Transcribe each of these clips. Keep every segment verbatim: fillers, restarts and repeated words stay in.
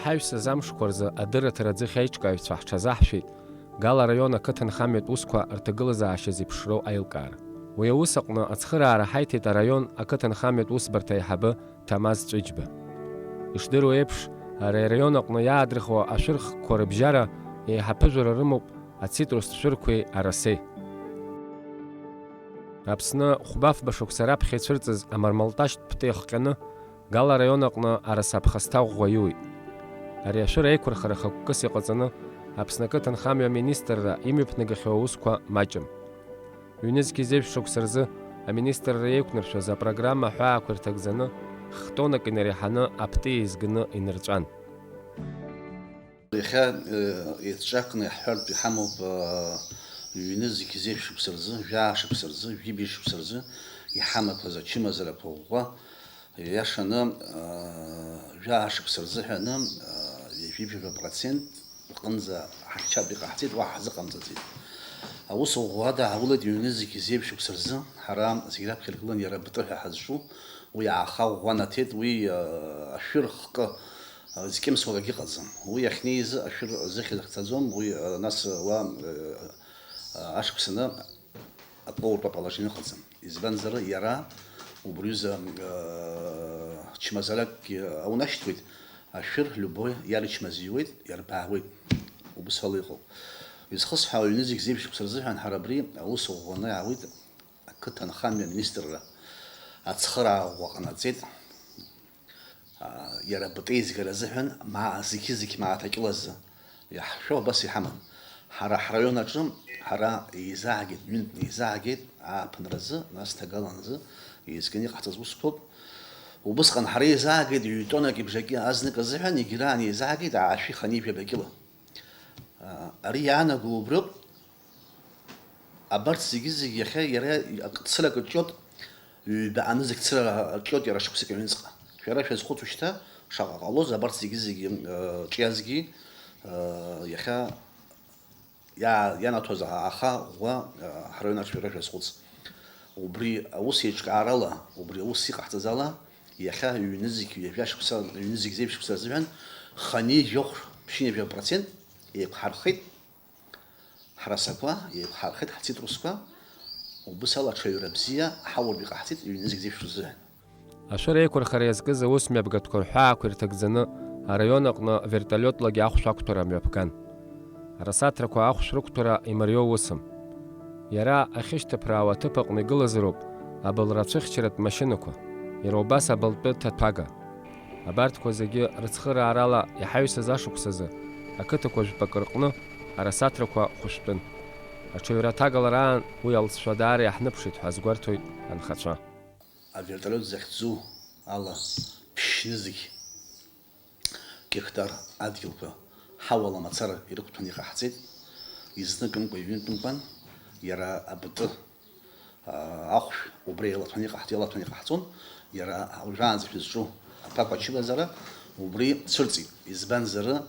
Ҳаҩсыз амшқәа рзы адырраҭара аӡыхь аиҿкааҩцәа ҳҽазаҳшәеит Гала араион ақыҭанхамҩатә усқәа рҭагылазаашьа зеиԥшроу аилкаара. Уи аус аҟны ацхыраара ҳаиҭеит араион ақыҭанхамҩатә усбарҭа аиҳабы Ҭамаз Ҵәыџьба. Ишдыру еиԥш, ари араион аҟны иаадрыхуа ашәырхқәа рыбжьара еиҳа ԥыжәара рымоуп ацитрустә шәырқәеи арасеи. Аԥсны хәба-фба шықәса раԥхьа ицәырҵыз амармалташьтә ԥты иахҟьаны Гала араион аҟны араса ԥхасҭа ӷәӷәа иуит. Ари ашәыр аиқәырхара хықәкыс иҟаҵаны Аԥсны ақыҭанхамҩа аминистрра имҩаԥнагахьоу аусқәа маҷым. Ҩнызқь зеижә шықәса рзы аминистрра еиқәнаршәоз апрограмма аҳәаақәа ирҭагӡаны, х-тоннак инареиҳаны аԥты еизганы инырҵәан. Иахьа, э, еицҿакны иаҳҳәартә иҳамоуп, э, ҩнызқь зеижә шықәса рзы, жәаа шықәса рзы, жәибжь шықәса рзы иҳамақәаз ачымазарақәа ӷәӷәа, ииашаны, э, жәаа шықәса рзыҳәаны, э, ҩажәи жәаба процент рҟынӡа ҳахьчартә иҟаҳҵеит, уаҳа ҳзыҟамҵаӡеит. Аус ӷәӷәа даҳаулеит ҩнызқь зеижә шықәса рзы, ҳара зегь раԥхьа иргылан иара БТ ҳәа ҳазҿу, уи ааха ӷәӷәа наҭеит, уи, э, ашәыр хкы, э, зкьымсуа акгьы ыҟаӡам. Уи ахьнеиз ашәыр зыхьӡ ахьцаӡом, уи, э, нас, э, уа, э, ашықәсаны аҟоуртә аположение ыҟаӡам. Избанзар, иара убри аҩыза, э, чмазаракгьы аунашьҭуеит, ашәыр любой иарчмазиуеит, иарбаауеит. Убыс ала иҟоуп. Изхысҳәаау ҩнызқь зеижә шықәса рзыҳәан ҳара абри аус ӷәӷәаны иаауеит ақыҭанхамҩа аминистрра ацхыраара ҟанаҵеит. Иара БТ еизгара азыҳәан, ма зқьы-зқьы мааҭ акьылазы иаҳшәо абас иҳаман. Ҳара ҳраион аҿы, ҳара еизаагеит, ҩынтә неизаагеит, ааԥынразы, нас ҭагаланзы еизганы иҟаҳҵаз усқәоуп. Убысҟан ҳара еизаагеит ҩ-тоннак ибжаки азнык азыҳәан, егьираан еизаагеит аашәи ханижәаба кьыла. Ари иаанаго убриоуп. Абарҭ зегьы-зегь иахьа иара акы цырак рҿиоит, ҩба анызқь цыра рҿиоит иара шықәсык аҩныҵҟа. Шәара шәазхәыцу шьҭа, шаҟа ҟалоз абарҭ зегьы-зегьы, э, ҿиазгьы, э, иахьа иа-, ианаҭоз аха ӷәӷәа, э, ҳраион аҿы шәара шәазхәыц. Убри аус еиҿкаарала, убри аус иҟаҳҵаз ала, иахьа ҩнызқь ҩажәа шықәса, ҩнызқь зеижә шықәса азыҳәан хани жәохә ԥшьынҩажәа процент еиқәҳархеит. Ҳрасақәа еиқәҳархеит, ҳцитрусқәа, убыс ала аҽаҩра бзиа ҳауртә иҟаҳҵеит ҩнызқь зеижә шықәса азыҳәан. Ашәыр еиқәырхара иазкыз аус мҩаԥгатәқәа рҳәаақәа ирҭагӡаны араион аҟны вертолиотлагьы ахәшә ақәҭәара мҩаԥган. Арасаҭрақәа ахәшә рықәҭәара имариоу усым. Иара ахьышьҭыԥраауа аҭыԥ аҟны игылазароуп абылра ацәыхьчаратә машьынақәа, иара убас абылтәы ҭаҭәага. Абарҭқәа зегьы рыцхыраарала иҳаҩсыз ашықәсазы ақыҭақәа жәпакы рҟны арасаҭрақәа хәышәтәын. Аҽаҩра аҭагалара аан уи алҵшәа даара иаҳныԥшит ҳәа азгәарҭоит анхацәа. Авертолиот захьӡу ала ԥшьнызқь геқтар адгьылқәа ҳауала мацара ирықәҭәаны иҟаҳҵеит, изныкымкәа-ҩынтәымкәан иара абытты, аа, ахәшә убра иалаҭәаны иҟаҳҵ-, иалаҭәаны иҟаҳҵон, иара уажәраанӡа шәызҿу аԥакәа ачымазара убри цәырҵит. Избанзар,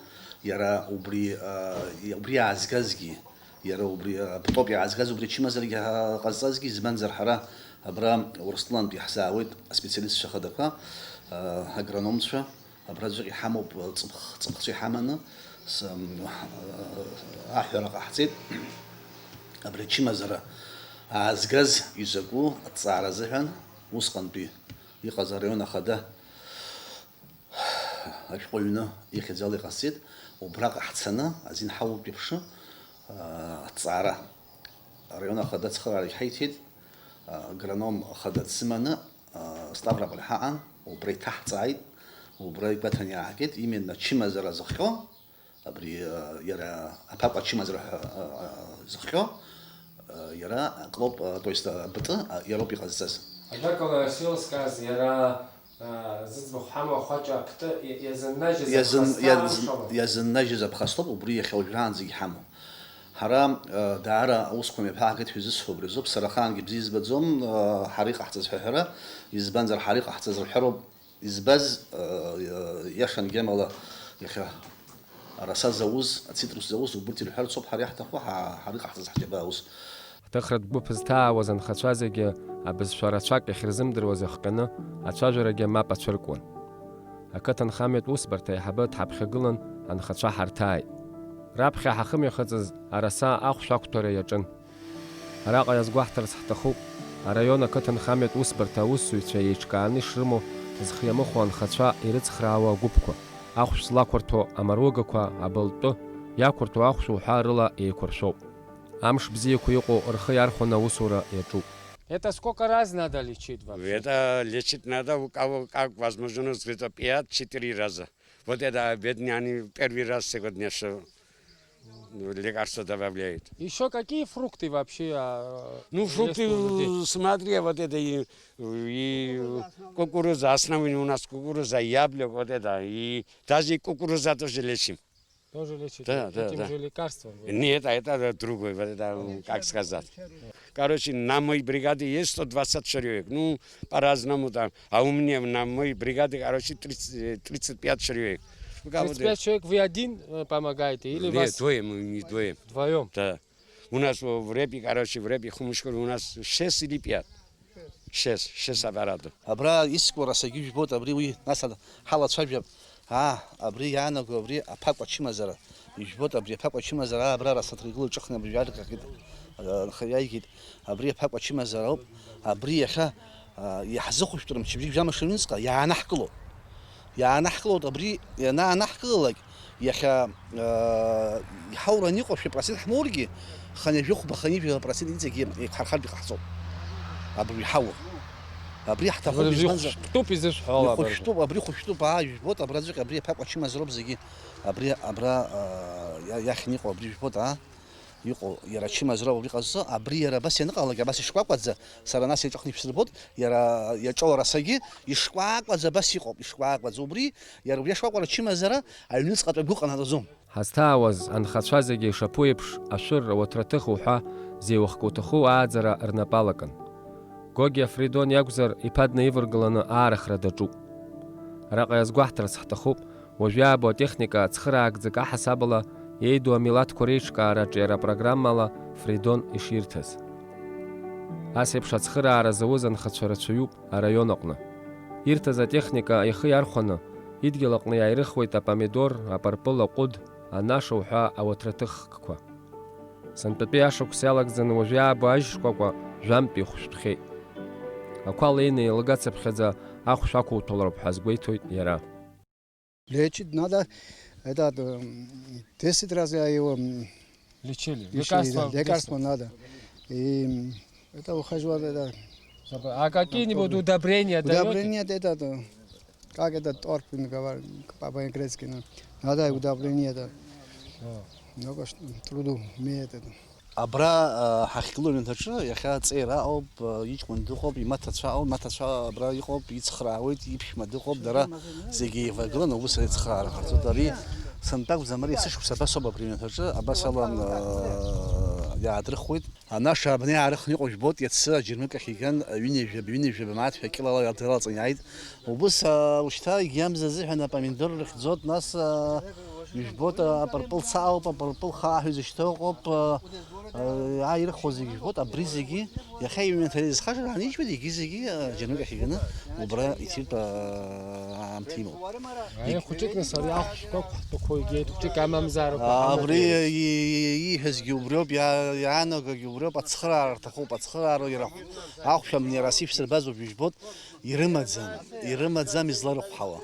иара убри, аа, убри аазгазгьы, иара убри, аа, абытоуп иаазгаз убри ачымазарагьы, аа, ҟазҵазгьы, избанзар, ҳара абра Урыстәылантәи иаҳзаауеит аспециалистцәа хадақәа, аа, агрономцәа, Абраҵәҟьа иҳамоуп, ҵыԥх-, ҵыԥхцәа иҳаманы, с-, м, аҳәара ҟаҳҵеит. Абри ачымазара аазгаз изакәу аҭҵаара азыҳәан, усҟантәи иҟаз араион ахада ашәҟәыҩҩы ихьӡала иҟасҵеит, убраҟа ҳцаны, азин ҳаултә еиԥш, а, аҭҵаара. Араион ахада ацхыраара иҳаиҭеит, а, агроном ахада дсыманы, Ставрополь ҳаҟан, убра иҭаҳҵааит, убра игәаҭаны иаагеит, именно ачымазара зыхҟьо, абри, иара аԥакәа ачымазара ҳәа, зыхҟьо, иара аклоп, то есть, абытты, иароуп иҟазҵаз. Ажәакала, сеилыскааз, иара, зыӡбахә ҳамоу ахәаҷы аԥты иа-, иазыннажьыз иазын-, аԥхасҭа иазын-, алшалон. Иазыннажьыз аԥхасҭоуп, убри иахьа уажәраанӡагь иҳамоу. Ҳара, э, даара аусқәа мҩаԥаагеит ҳәа изысҳәо убри азоуп, сара ахаангьы бзиа избаӡом, э, ҳара иҟаҳҵаз ҳәа ҳәара, избанзар, ҳара иҟаҳҵаз рҳәароуп избаз, э, э, иашангьы амала иахьа араса зауз, ацитрус зауз, убырҭ ирҳәарц ауп ҳара иаҳҭаху, ҳа-, ҳара иҟаҳҵаз ҳџьабаа аус. Ҳҭыхратә гәыԥ зҭаауаз анхацәа зегьы абызшәа рацәак иахьырзымдыруаз иахҟьаны ацәажәарагьы мап ацәыркуан. Ақыҭанхамҩатә усбарҭа аиҳабы дҳаԥхьагылан, анхацәа ҳарҭааит. Раԥхьа ҳахымҩахыҵыз араса ахәшә ақәҭәара иаҿын. Араҟа иазгәаҳҭарц ҳҭахуп, араион ақыҭанхамҩатә усбарҭа аусзуҩцәа еиҿкааны ишрымоу зхы иамыхәо анхацәа ирыцхраауа агәыԥқәа, ахәшә злақәырҭәо амаруагақәа, абылтәы, иақәырҭәо ахәшә уҳәа рыла еиқәыршәоуп. Амш бзиақәа иҟоу рхы иархәаны аусура иаҿуп. Это сколько раз надо лечить вообще? Это лечить надо, у кого как возможность, где-то пять-четыре раза. Вот это бедные, они первый раз сегодня, что лекарство добавляют. Еще какие фрукты вообще, а, Ну, есть у людей? Фрукты, смотри, вот это и, и кукуруза, основные у нас кукуруза, яблок, вот это, и даже и кукуруза тоже лечим. Тоже лечит Да, да, этим да. же лекарством? Вы Нет, а это другой, вот это, как сказать. Короче, на моей бригаде есть сто двадцать человек. Ну, по-разному там. А у меня на моей бригаде, короче, тридцать, э, тридцать пять человек. Ну, как вот Тридцать пять человек вы один, э, помогаете? Или Нет, вас двое, мы не двое. Вдвоем? Да. У нас в в Репе, короче, в Репе Хумушкуре у нас шесть или пять. Шесть, шесть аппаратов. Абра искуа расагьы ижәбоит, абри уи, нас ҳалацәажәап. Аа, абри иаанаго, абри аԥакәа ачымазара. Ижәбоит, абри аԥакәа ачымазара, аа, абра расаҭрагыла ҿыхны абри жәаргахьеит, анхаҩ иааигеит. Абри аԥакәа ачымазара ауп. Абри иахьа, аа, иаҳзыхәышәтәра мчыбжьык жәамш аҩныҵҟа иаанаҳкыло. Иаанаҳкылоит, абри ианаанаҳкылалак, иахьа, аа, иҳаураны иҟоу шәи процент ҳмоургьы, хынҩажәи хәба, хынҩажәи жәаба процент иҵегьы еиқәҳархартә иҟаҳҵоит. Абри иҳаур. Абри ҳҭахуп, Абри избанзар, хәшәтәуп изышәҳәо ала, абарҭ. Ихәшәтәуп, абри хәышәтәуп, аа, ижәбоит, абраҵәҟьа абри аԥакәа ачымазароуп зегьы. Абри, абра, аа, иа-, иахьны иҟоу абри ижәбоит, аа. Иҟоу, иара ачымазара убри ҟазҵо, абри иара абас ианыҟалалак, абас ишкәакәаӡа, сара нас иаҿыхны ишәсырбот, иара иаҿоу арасагьы ишкәакәаӡа абас иҟоуп, ишкәакәаӡа. Убри, иара убри ашкәакәара ачымазара аҩныҵҟатәи агәы ҟанаҵаӡом. Ҳазҭаауаз анхацәа зегьы ишаԥу еиԥш, ашәыр, ауаҭраҭых уҳәа, зеиуахк уҭаху ааӡара рнапы алакын. Гогиа Фридон иакәзар, иԥа днаиваргыланы аарыхра даҿуп. Араҟа иазгәаҳҭарц ҳҭахуп, уажәы иаабо атехника цхыраагӡак аҳасабала иеиду амилаҭқәа реиҿкаара аҿиара апрограммала Фридон иширҭаз. Ас еиԥш ацхыраара зауз анхацәа рацәаҩуп араион аҟны. Ирҭаз атехника ихы иархәаны, идгьыл аҟны иааирыхуеит апомидор, апырпыл, аҟәыд, анаша уҳәа ауаҭраҭыхкқәа. Сынтәатәи ашықәс иалагӡаны уажә иаабо ажь шкәакәа жәантә ихәшәтәхьеит. Ақәа леины еилгацыԥхьаӡа ахәшә ақәуҭәалароуп ҳәа азгәеиҭоит иара. Лечить надо, этот, м, десять раз я его, м, Лечили. лечили, Лекарства да, лекарства надо. И, м, это ухаживать, это Забыл. А какие-нибудь удобрения даёте? Удобрения, это, это, как это, торф, говорит, по-гречески, ну. Надо удобрение, это. О. Много ш-, труду имеет это. Абра, а, ҳахьгылоу аҩнаҭаҿы иахьа аҵеира аҟоуп, а, иҷкәын дыҟоуп, имаҭацәа ыҟоуп, имаҭацәа абра иҟоуп, ицхраауеит, иԥшәма дыҟоуп, дара зегьы еивагыланы аус ацхраара ҟарҵоит. Ари сынтәа акәӡам, ари есышықәса абас ауп абри аҩнаҭаҿы, абас ала, а, иаадрыхуеит. Анаша абни аарыхны иҟоу жәбоит, иацы аџьармыкьахь иган, ҩынҩажәаба, ҩынҩажәаба мааҭ ҳәа кьылала далаҵан иааит. Убыс, а, ушьҭа егьи амза азыҳәан апомидор рыхьӡоит, нас, а, ижәбоит, а, апырпыл цаауп, апырпыл хаа ҳәа изышьҭоу ыҟоуп, а, а, аа, ирыхәо зегьы ижәбоит, абри зегьы иахьа иҩнаҭа изхаша ҳанижәбеит, егьи зегьы, а, џьармыкьахь иганы убра иҭиртә, а, аамҭа имоуп. Ари хәыҷык, нас, ари ахәшәқәа ҳтәақәа игеит, хәыҷык амамзаара. А, абри, и-, и-, ииҳәазгьы убриоуп, иа-, иаанагогьы убриоуп, ацхыраара рҭахуп, ацхыраара иара ахә-, ахәшә амни араса ишәсырбазоуп, ижәбоит. Ирымаӡам, ирымаӡам изларыхәҳауа.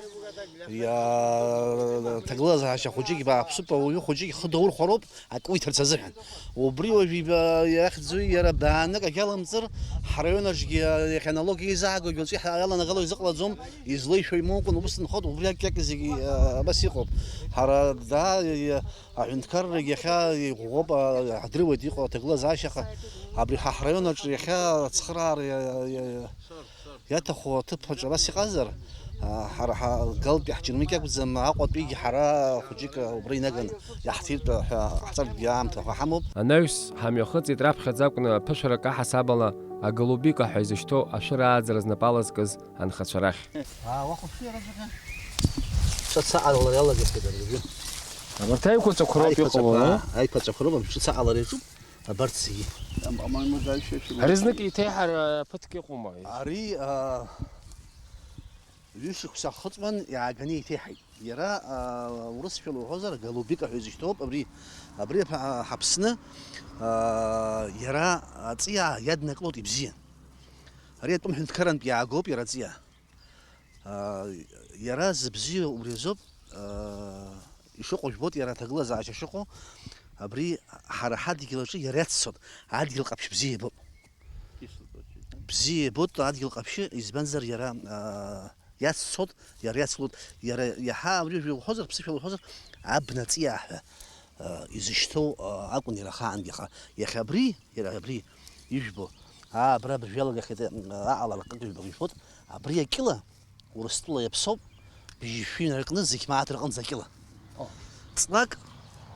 Иа-, ҭагылазаашьа хәыҷык бааԥсуп, ауаҩы хәыҷык ихы даурхәароуп, акы уиҭарц азыҳәан. Убри уажә иба-, иахьӡу иара баанык агьалымҵыр, ҳраион аҿгьы иахьа аналог еизаагогь уаҵәы иаланагало изыҟалаӡом, излеишәо имоукәан, убыс нхоит, убри акьаҿ зегьы, а, абас иҟоуп. Ҳара, да, и-, аҳәынҭқаррагь иахьа иӷәӷәоуп, а, ҳдыруеит иҟоу аҭагылазаашьа, аха абри ҳа ҳраион аҿы иахьа ацхыраара иа-, иа-, иа-, Иаҭаху аҭыԥ аҿы абас иҟазар, а, ҳара ҳа-, галтәи ҳџьармыкьа акәӡам, Аҟәатәигьы ҳара хәыҷык убра инаганы иаҳҭиртәа ҳәа ҳҵаргьы аамҭа ҳәа ҳамоуп. Анаҩс, ҳамҩахыҵит раԥхьаӡа акәны ԥышәарак аҳасабала аголубика ҳәа изышьҭоу ашәыр ааӡара знапы алазкыз анхацәа рахь. Ца-, цаҟьалара иалагахьеит абыржәы. Абарҭ аиқәаҵәақәа роуп иҟало, Аиқәаҵәақәа, а? Аиқәаҵәақәа роуп, абыржәы цаҟьалара иаҿуп. Абарҭ зегьы. Ари знык иҭеиҳар, а, ԥыҭк иҟоума? Ари, а, Ҩышықәса ахыҵуан, иааганы еиҭеиҳаит. Иара, аа, урысшәала уҳәозар, голубика ҳәа изышьҭоуп, абри, абри аԥа-, ҳаԥсны, аа, иара аҵиаа иаднаклоит ибзиан. Ари атәым ҳәынҭқарантә иаагоуп иара аҵиаа. Аа, иара зыбзиоу убри азоуп, аа, ишыҟоу жәбоит, иара аҭагылазаашьа шыҟоу, абри ҳара ҳадгьыл аҿы иара иаццот, адгьыл ҟаԥшь бзиа ибоит. Бзиа ибоит адгьыл ҟаԥшьы, избанзар иара, аа, иаццот, иара иацлот, иара иаҳа абри уажәы уҳәозар, ԥсышәала уҳәозар, абна ҵиаа ҳәа, аа, изышьҭоу, аа, акәын иара ахаангьы, аха иахьа абри, иара абри ижәбо, аа, абра абыржәы иалагахьеит, аа, аҟалара ҟык ижәбо ижәбоит, абри акьыла Урыстәыла иаԥсоуп, бжьышәи инаркны зегь мааҭ рҟынӡа акьыла. О. Ҵлак,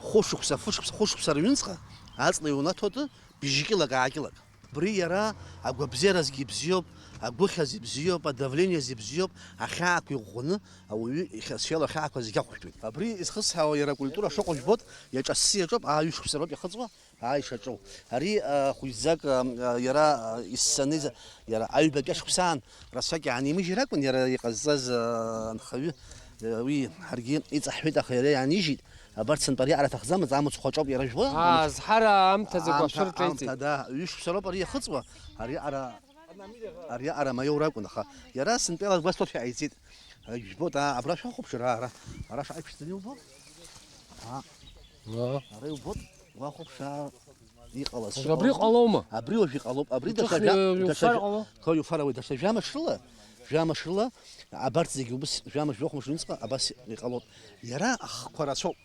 хәышықәса, фышықәса, хәышықәса рыҩнуҵҟа аҵла иунаҭоты, бжькьылак, аакьылак. Абри иара агәабзиаразгьы ибзиоуп, агәыхьаз ибзиоуп, адавлениаз ибзиоуп, ахьаақәа иӷәӷәаны ауаҩы ихьасшьала ахьаақәа зегь ахәшәтәуеит. Абри изхысҳауа иара акультура шыҟоу жәбоит, иаҿассы иаҿоуп, аа, ҩышықәса роуп иахыҵуа, аа, ишаҿоу. Ари, а, хәыҷӡак, а, а, иара, а, иссаны, иара аҩбатәи ашықәсаан рацәак иаанимыжьыр акәын, иара иҟазҵаз, а, анхаҩы, а, уи ҳаргьы иҵаҳҳәеит, аха иара иаанижьит. Абарҭ сынтәа ари аҟара аҭахӡамызт, амыцхә аҿоуп иара жәбо. Азҳара аамҭазы Амҭа, кәашәырҿеиҵеит. Амҭа, да, ҩышықәса роуп ари иахыҵуа, ари аҟара, ари аҟара амаиор акәын, аха иара сынтәа иалагәасҭошәа иааиҵеит. Жәбоит, аа, абра шәахәаԥшыр, ара, ара, ара шаҟа иԥшӡаны иубо? Аа. Ара иубот, уахәаԥш, аа, иҟалаз. Уажә абри ҟалома? Абри уажә иҟалоуп, абри даҽа Иҭыхны жәа-, даҽа иуфар жәа-, ҟало? Ҳәа иуфар ауеит, даҽа жәамш рыла, жәамш рыла, абарҭ зегьы убыс, жәамш жәохә мыш ҩныҵҟа абас иҟалоит. Иара ахқәа рацәоуп.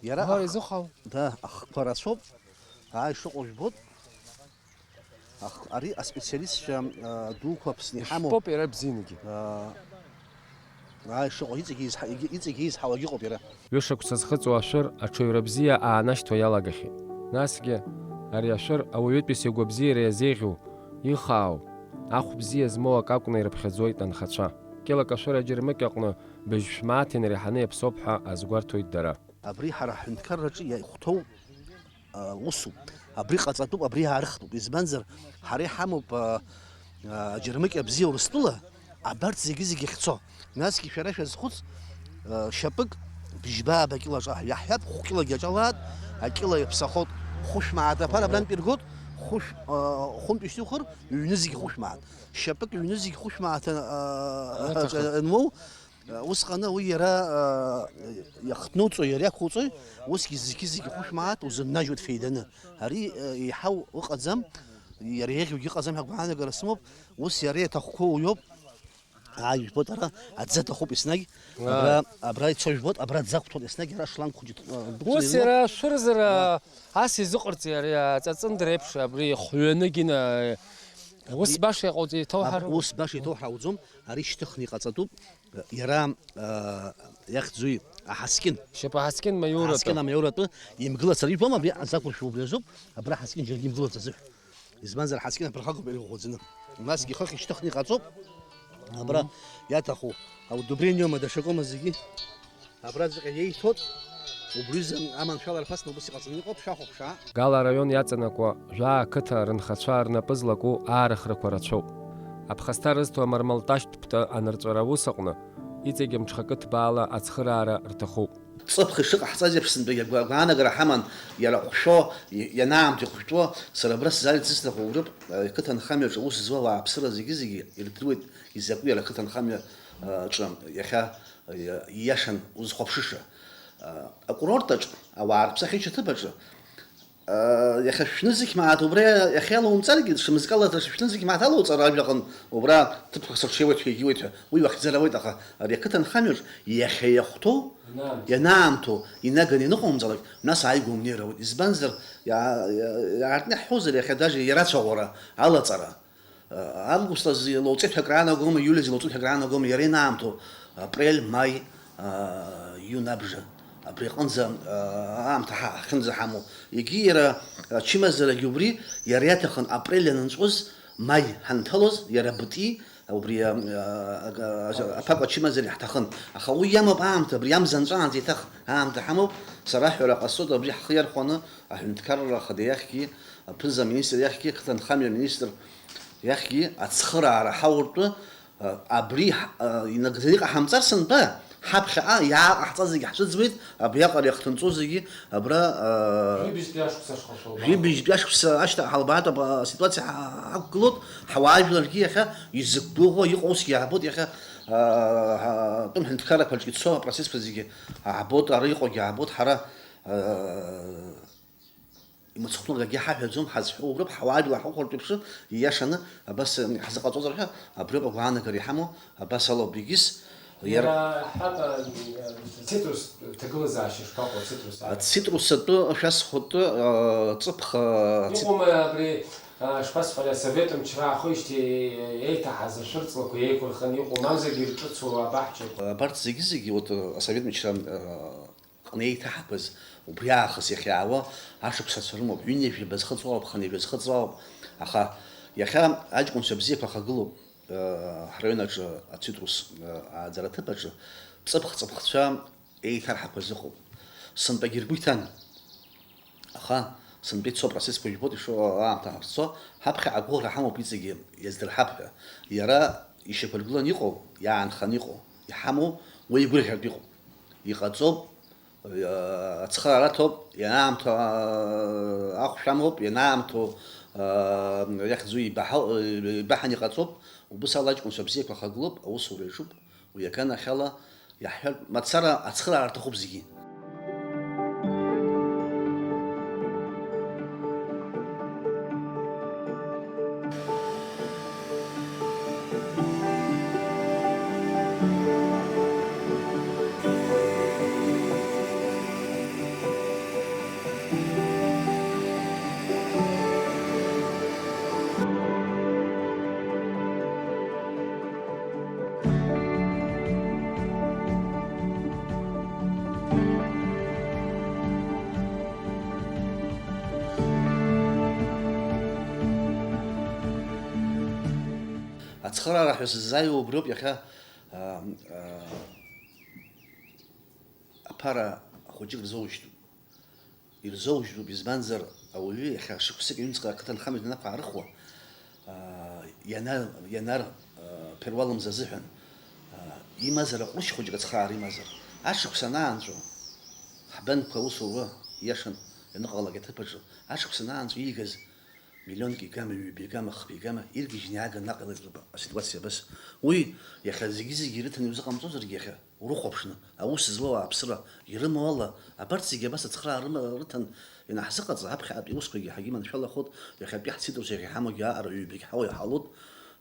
Иара Ҳәа ах-, изыҟало? Да, ахқәа рацәоуп. Ааи, шыҟоу жәбот. Ах-, ари аспециалистцәа, а, дуқәа Аԥсны иҳамоу. Ишәтәоуп иара бзианагьы. А, ааи, шыҟоу, иҵегьы изҳа-, егьи-, иҵегьы изҳауагьы ыҟоуп иара. Ҩышықәса зхыҵуа ашәыр аҽаҩра бзиа аанашьҭуа иалагахьеит. Насгьы, ари ашәыр ауаҩытәыҩса игәабзиара иазеиӷьу, ихаау, ахә бзиа змоу акы акәны ирыԥхьаӡоит анхацәа. Кьылак ашәыр аџьармыкьа аҟны быжь шәмааҭ инареиҳаны иаԥсоуп ҳәа азгәарҭоит дара. Абри ҳара ҳҳәынҭқарраҿы иахәҭоу, а, усуп. Абри ҟаҵатәуп, абри аарыхтәуп. Избанзар, ҳара иҳамоуп, а, а, аџьармыкьа бзиа Урыстәыла, абарҭ зегьы-зегьы ахьцо. Насгьы шәара шәазхәыц, а, шьапык бжьба-ааба кьылаҿ аҳ-, иаҳҳәап, хә-кьылагьы аҿалаат, акьыла иаԥсахот, хәышә мааҭ аԥара абрантә иргот, хәышә, а, хәынтә ишьҭухыр, ҩны зегьы хәышә мааҭ. Шьапык ҩны зегьы хәышә мааҭ, а, Аҭахым. Анмоу, Усҟаны уи иара, а, иахҭнуҵои, иара иақәуҵои, усгьы зегьы-зегьы хәышә мааҭ узыннажьуеит феиданы. Ари, а, еиҳау ыҟаӡам, иара еиӷьугьы ыҟаӡам ҳәа агәаанагара сымоуп, ус иара иаҭахқәоу уиоуп. Ааи, жәбоит, ара аӡы аҭахуп еснагь, Ааи. Абра, абра ицо жәбоит, абра аӡы ақәҭәоит еснагь, ара шланг хәыҷы, а, дәықәҵаны Ус иноуп. Иара ашәырзара ас изыҟарҵеи ари аҵаҵындра еиԥш, абри хҩаныгьы на-, ус Абри баша иҟауҵеи, иҭоуҳар? Аб-, ус баша иҭоуҳар ауӡом, ари шьҭыхны иҟаҵатәуп. Иара, а, иахьӡуи, аҳаскьын. Шьапы аҳаскьын маиоратәы. Аҳаскьын амаиоратәы имгылацар, иббома, абри азақәыршәа убри азоуп, абра аҳаскьын џьаргьы имгылац азыҳәа. Избанзар, аҳаскьын аԥырхагоуп ирӷәӷәаӡаны. Насгьы хыхь ишьҭыхны иҟаҵоуп, абра иаҭаху аудобрениома дашакома зегьы. Абраҵәҟьа иеиҭоит, убри рзы аманшәаларақәа сны убыс иҟаҵаны иҟоуп, шәахәаԥшаа. Гала араион иаҵанакуа жәаа ақыҭа рынхацәа рнапы злаку аарыхрақәа рацәоуп. Аԥхасҭа рызҭо амармалташьтә птәы анырҵәара аус аҟны, иҵегь мҽхакы ҭбаала ацхыраара рҭахуп. Ҵыԥх ишыҟаҳҵаз еиԥш сынтәагьы агәа-, агәаанагара ҳаман, иара ҟәшәо, и-, ианаамҭоу иҟәшәтәуа, сара абра сзааирц исҭаху урыԥ, ақыҭанхамҩаҿы аус зуа ауааԥсыра зегьы-зегьы ирдыруеит изакәу иара ақыҭанхамҩа, аҿы иахьа Иа-, ииашан узхәаԥшыша. А, акурорт аҿы, ауаа рыԥсахьеиҭаҭыԥ аҿы, а, иахьа шәнызқь мааҭ убра иахьалоумҵаргьы, ҽмызкала шәнызқь мааҭ алоуҵар ажәаҟын, убра ҭыԥқәак сырҽеиуеит ҳәа игьуеит ҳәа, уи уахьӡара ауеит, аха ари ақыҭанхамҩаҿ иахьа иахәҭоу, Ианаамҭоу. Ианаамҭоу инаганы ианыҟоумҵалак, нас ааигәа умнеир ауеит. Избанзар, иаа-, иаа-, иаартны иаҳҳәозар, иахьа даже иарацәаӷәара, алаҵара, Август азы лоуҵеит ҳәа акраанагома, иули азы лоуҵеит ҳәа акраанагома, иара инаамҭоу апрель, маи, а, июнь абжа. Абри аҟынӡа, а, аамҭа ҳа-, ҳахьынӡаҳамоу. Егьи иара ачымазарагьы убри, иара иаҭахын апрель анынҵәоз, маи ҳанҭалоз, иара быти, убри, а, а, а, аԥакәа ачымазара иаҳҭахын. Аха уи иамоуп аамҭа, абри амза анҵәаанӡа еиҭах аамҭа ҳамоуп. Сара аҳәара ҟасҵоит, абри ҳхы иархәаны аҳәынҭқарра ахада иахьгьы, аԥыза-министр иахьгьы, ақыҭанхамҩа аминистр иахьгьы ацхыраара ҳауртәы, Абри ҳ-, а, инагӡаны иҟаҳамҵар сынтәа, ҳаԥхьаҟа иааҟаҳҵаз зегьы ҳцәыӡуеит, абриаҟара иахҭынҵоу зегьы абра, а, Жәибжьтәи ашықәс ашҟа шәылбаа. Жәибжьтәи ашықәс ашьҭа ҳалбаатәуп, а, аситуациа ҳа-, ҳақәгылоуп, ҳауаажәларгьы иахьа изықәгәыӷуа иҟоу усгьы аабоит, иахьа, а, ҳа-, атәым ҳәынҭқаррақәа рҿы ицо апроцессқәа зегьы аабоит, ара иҟоугьы аабоит, ҳара, а, имыцхәны акгьы ҳаҳәаӡом, ҳазҳәо уброуп, ҳауаажәлар ҳахәарҭоуп шы, ииашаны, абас, м, ҳзыҟаҵозар ҳәа, абриоуп агәаанагара иҳамоу, абас алоуп егьыс. Иара Иара ҳҳәап, а, цитрус ҭагылазаашьа шԥаҟоу, ацитрус? Ацитрус атәы шәасҳәоит, а, ҵыԥх, а, цит- Иҟоума абри, а, шԥасҳәари, асовет мчра аахижьҭеи еиҭаҳаз ашәырҵлақәа еиқәырханы иҟоу, мамзаргьы ирҿыцу абаҳчақәа? Абарҭ зегьы-зегьы, вот, а, асовет мчра, а, ҟны еиҭаҳақәаз, убри аахыс иахьаауа ашықәсацәа рымоуп, ҩынҩажәаба зхыҵуа ауп, хынҩажәа зхыҵуа ауп, аха иахьа аҷкәынцәа бзиақәа хагылоуп, ҳраион аҿы ацитрус ааӡара аҭыԥ аҿы ҵыԥх-ҵыԥхцәа еиҭарҳақәаз ыҟоуп. Сынтәагьы ргәы иҭан, аха сынтәа ицо апроцессқәа жәбоит ишыҟоу аамҭа ҳахьцо, ҳаԥхьаҟа агәыӷра ҳамоуп иҵегьы иаздырҳап ҳәа. Иара ишьақәыргыланы иҟоу, иаанханы иҟоу, иҳамоу уи игәырӷьартә иҟоуп. Иҟаҵоуп, ацхыраара аҭоуп, ианаамҭоу ахәшә амоуп, ианаамҭоу, иахьӡу ибаҳа-, ибаҳан иҟаҵоуп, убыс ала аҷкәынцәа бзиақәа хагылоуп, аусура иаҿуп, уи аганахьала иаҳҳәартә мацара ацхыраара рҭахуп зегьы. Ацхыраара ҳәа сыззааиуа убриоуп иахьа, аа, аа, аԥара хәыҷык рзоужьтәуп. Ирзоужьтәуп, избанзар, ауаҩы иахьа шықәсык ҩнуҵҟа ақыҭанхамҩа данақәаарыхуа, аа, ианар, ианар, аа, ԥыруа лымз азыҳәан, аа, имазар аҟәрышь хәыҷык ацхыраара имазар, ашықәс анаанҵәо, ҳбанқәа аусура иашан ианыҟалалак аҭыԥ аҿы, ашықәс анаанҵәо иигаз миллионк игама, ҩба игама, хԥа игама иргьежьны иааганы наҟ илеиҵоуп аситуациа абас. Уи иахьа зегьы-зегьы ирыҭаны иузыҟамҵозаргьы, иахьа урыхәаԥшны, аус злоу ауааԥсыра ирымоу ала, абарҭ зегьы абас ацхыраара рыма-, рыҭан ианаҳзыҟаҵа, аԥхьаҟатәи аусқәагьы ҳагьыманшәалахоит, иахьатәи ҳцитрус иахьа иҳамоугьы аҟара ҩбагь ҳауа иҳалоит,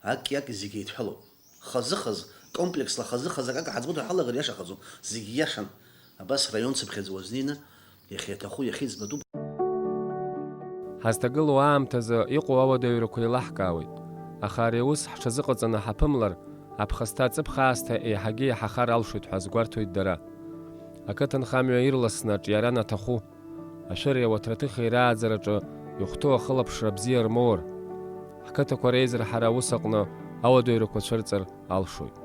акгьы-акгьы зегьы еидҳәалоуп. Хазы-хаз, комплексла хазы-хаз акака ҳаӡбо ҳалагар иашахаӡом, зегьы иашан. Абас раион цыԥхьаӡа уазнеины, иахьа иаҭаху иахьа иӡбатәуп. Ҳазҭагылоу аамҭазы иҟоу ауадаҩрақәа еилаҳкаауеит, аха ари аус ҳҽазыҟаҵаны ҳаԥымлар, аԥхасҭа аҵыԥх аасҭа еиҳагьы еиҳахар алшоит ҳәа азгәарҭоит дара. Ақыҭанхамҩа ирласны аҿиара анаҭаху, ашәыреи ауаҭраҭыхеи рааӡараҿы ихәҭоу ахылаԥшра бзиа рмоур, ҳқыҭақәа реизырҳара аус аҟны ауадаҩрақәа цәырҵыр алшоит.